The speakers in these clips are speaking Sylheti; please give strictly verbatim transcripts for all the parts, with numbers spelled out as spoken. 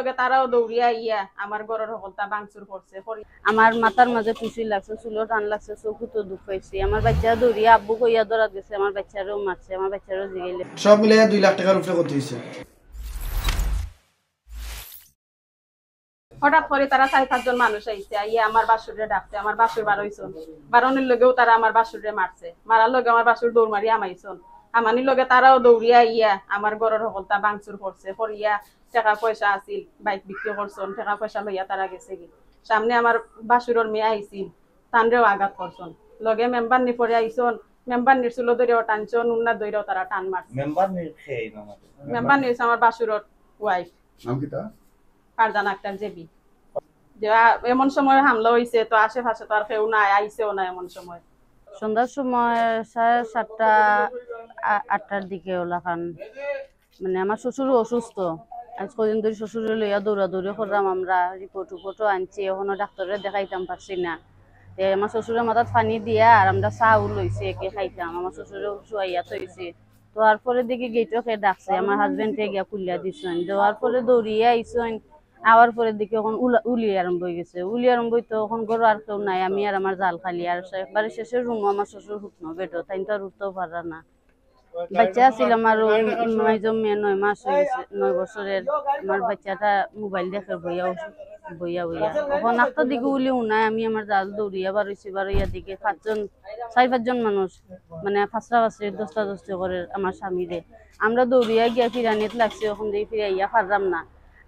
লগে তারাও দৌড়িয়া আইয়া আমার ঘরর হকলতা ভাঙচুর করছে। করি আমার মাথার মাঝে টুসি লাগছে, চুলো টান লাগছে, চকুতো দুখ পাইছি। আমার বাচ্চা দৌড়িয়া আব্বু কইয়া ধরাত গেছে, আমার বাচ্চারেও মারছে, আমার বাচ্চারেও জিগাইলে। সব মিলে দুই লাখ টাকার উপরে ক্ষতি হয়েছে। হঠাৎ করে তারা চার পাঁচজন মানুষ আইছে, আইয়া আমার বাসুররে ডাকছে, আমার বাসুর বারইছন। বারনির লগেও তারা আমার বাসুররে মারছে, মারার লগে আমার বাসুর দৌড় মারি হামাইছন। হামানির লগে তারাও দৌড়িয়া আইয়া আমার ঘরর হকলতা ভাঙচুর করছে, করিয়া টেকা পয়সা আছিল, বাইক বিক্রি করছন, টেকা পয়সা লইয়া তারা গেছেগি। সামনে আমার বাসুরর মেয়ে আইছিল, তানরেও আঘাত করছন। লগে মেম্বারনি পরে আইছন, মেম্বারনির চুলো ধরিয়াও টানছন, উন্না ধরিয়াও তারা টান মারছে। মেম্বারনি কে এই নাম আছে? মেম্বারনি হইছে আমার বাসুরর ওয়াইফ। নাম কিতা? ফারজানা আক্তার জেবি। যে আ-, এমন সময় হামলা হইছে, তো আশেপাশে তো আর কেউ নাই, আইছেও না এমন সময়। সন্ধ্যার সময় সাড়ে সাতটা, আ-, আটটার দিকে ওলাখান, মানে, আমার শ্বশুরও অসুস্থ। আজ কদিন ধরে শ্বশুরে লইয়া দৌড়াদৌড়ি করলাম আমরা, রিপোর্ট উপোর্টও আনছি, এখনো ডাক্তাররে দেখাইতাম পারছি না। তে আমার শ্বশুরের মাথাত পানি দিয়া আর আমরা চাও লইছি, একে খাইতাম। আমার শ্বশুরেও শুয়াইয়া থইছি। তো আর পরে দেখি গেটও কে ডাকছে, আমার হাজবেন্ডে গিয়া খুলিয়া দিছইন। দেওয়ার পরে দৌড়িয়া আইছইন, আওয়ার পরে দেখি এখন উলা-, উলি আরম্ভ হয়ে গেছে। উলি আরম্ভ হইতো এখন ঘরো আর কেউ নাই, আমি আর আমার জাল খালি। আর সে-, একবারে শেষের রুমও আমার শ্বশুর হুকনো বেডো, তাইন তো আর উঠতেও পারা না। বাচ্চা আছিল আমার, ও মাইজম মেয়ে নয় মাস হয়ে গেছে, নয় বছরের। আমার বাচ্চাটা মোবাইল দেখে বইয়া, বইয়া, বইয়া। এখন একটা দিকে উলি উনায়, আমি আমার জাল দৌড়িয়া বারইছি, বারইয়া দিকে পাঁচজন, চার পাঁচজন মানুষ, মানে, ফাঁসরা ফাঁসরি, দস্তা দস্তি করে আমার স্বামীরে। আমরা দৌড়িয়া গিয়া ফিরানিত লাগছি, ওখান দিয়ে ফিরাইয়া পারলাম না।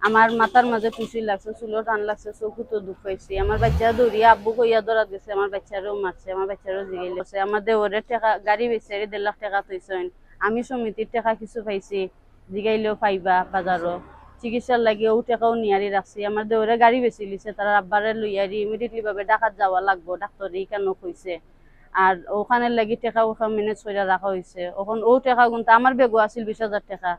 আমার মাথার মাঝে টুসি লাগছে, চুলো টান লাগছে, চকুতো দুখ পাইছি। আমার বাচ্চা দৌড়িয়া আব্বু কইয়া ধরাত গেছে, আমার বাচ্চারেও মারছে, আমার বাচ্চারেও জিগাইলে। আমার দেওরে টেকা, গাড়ি বেচারি দেড় লাখ টেকা থইছইন, আমি সমিতির টেকা কিছু পাইছি, জিগাইলেও পাইবা বাজারও। চিকিৎসার লাগি ও টেকাও নিয়ারি রাখছি। আমার দেওরে গাড়ি বেচিলিছে, তারা আব্বারে লইয়ারি ইমিডিয়েটলি ভাবে ঢাকাত যাওয়া লাগবো, ডাক্তারে ইখানো কইছে। আর ওখানে লাগি টেকা ওখান ম্যানেজ করে রাখা হইছে। এখন ও টেকা গুনতে আমার ব্যাগও আছিল বিশ হাজার টেকা,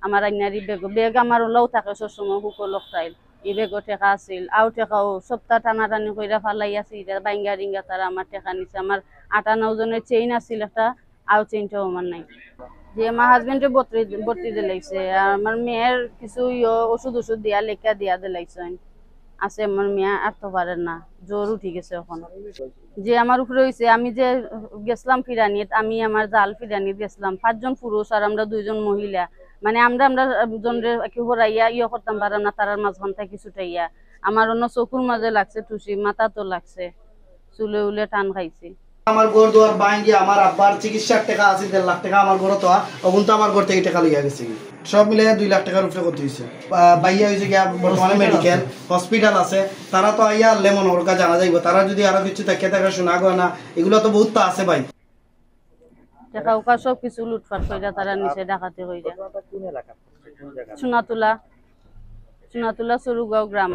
আমার আইনারি ব্যাগও, ব্যাগ আমার ওলাও থাকে সবসময় হুকো লকটাইল, এই ব্যাগও টেকা আছিল, আও টেকাও সপ্তাহ টানাটানি কইরা ফালাই আছে, এটা বাইঙ্গা রিঙ্গা তারা আমার টেকা নিছে। আমার আটা নজনের চেইন আছিল একটা, আও চেইনটাও আমার নাই। যে আমার হাজবেন্ডে ভর্তি, ভর্তি দিলাইছে, আর আমার মেয়ের কিছু ইয়ো ওষুধ ওষুধ দিয়া লেখা দিয়া দিলাইছেন। আছে আমার মেয়ে আর তো পারে না, জ্বর উঠি গেছে এখন। যে আমার উপরে হইছে, আমি যে গেছিলাম ফিরানিত, আমি আমার জাল ফিরানিত গেছিলাম, পাঁচজন পুরুষ আর আমরা দুইজন মহিলা। মানে আমরা, আমরা জনরে কি হরাইয়া ইয়ে করতাম পারলাম না, তারার মাঝখান থাকি ছুটাইয়া। আমার অন্য চকুর মাঝে লাগছে টুসি, মাথা তো লাগছে, চুলে উলে টান খাইছি। আমার ঘর দুয়ার ভাঙ্গি, আমার আব্বার চিকিৎসার টেকা আছে দেড় লাখ টেকা, আমার ঘরো তো অগুন তো আমার ঘর থেকে টেকা লইয়া গেছে। সব মিলে দুই লাখ টাকার উপরে ক্ষতি হয়েছে। আহ, ভাইয়া হয়েছে গিয়া বর্তমানে মেডিকেল হসপিটাল আছে, তারা তো আইয়া আনলে মনে করুক জানা যাইব। তারা যদি আরো কিছু থাকে থাকে সোনা গয়না এগুলো তো বহুত তো আছে ভাই। টেকা উকা সব কিছু লুটপাট কইরা তারা নিছে ডাকাতি কইরা। ঘটনাটা কোন এলাকা? কোন জায়গা? সোনাতুলা, সোনাতুলা সরুগাঁও গ্রাম।